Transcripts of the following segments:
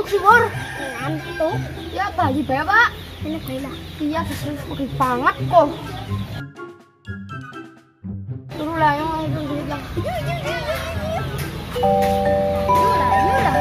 Ngantuk sih, Bor. Ngantuk. Ya, bali bae, Pak. Ini bae lah. Iya, pergi banget kok. Turu lah, yang itu duit lah. Yuk lah, yuk lah.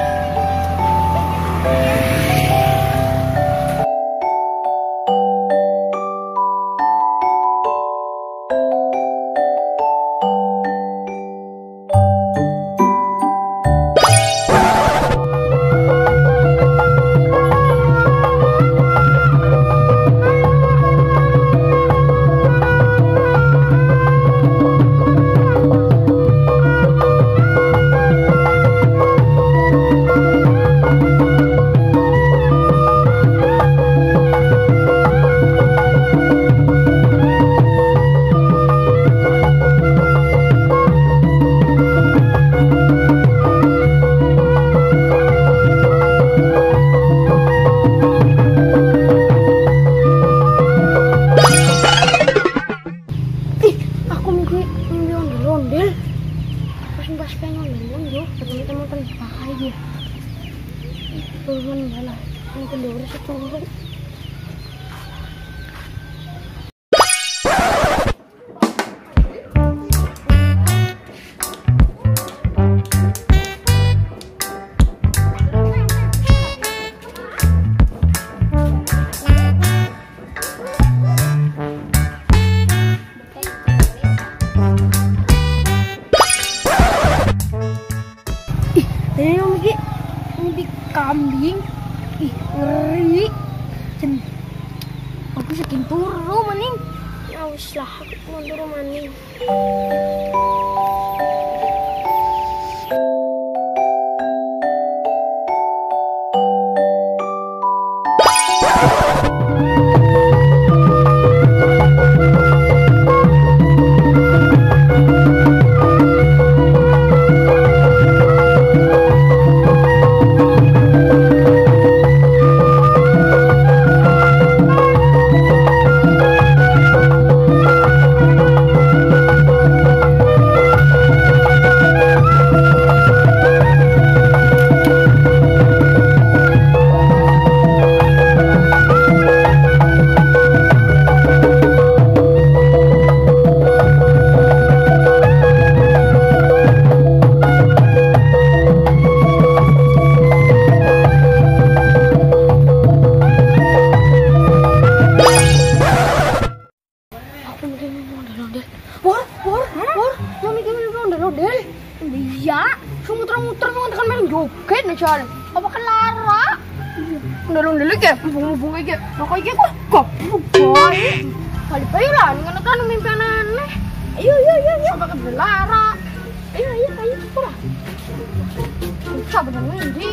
Kambing, ih ngeri, aku segini turu maning, ya wis lah aku mau turu maning. Iya, muter-muter tekan main joget nih jalan. Apa kelara? Ndel-ndel iki, mubung-mubung iki. Lah kok iki kok goblok bae. Bali bae lah, ngono kan mimpi aneh. Ayo ayo ayo sampai ke belara. Ayo ayo ayo ora. Coba nang ndi?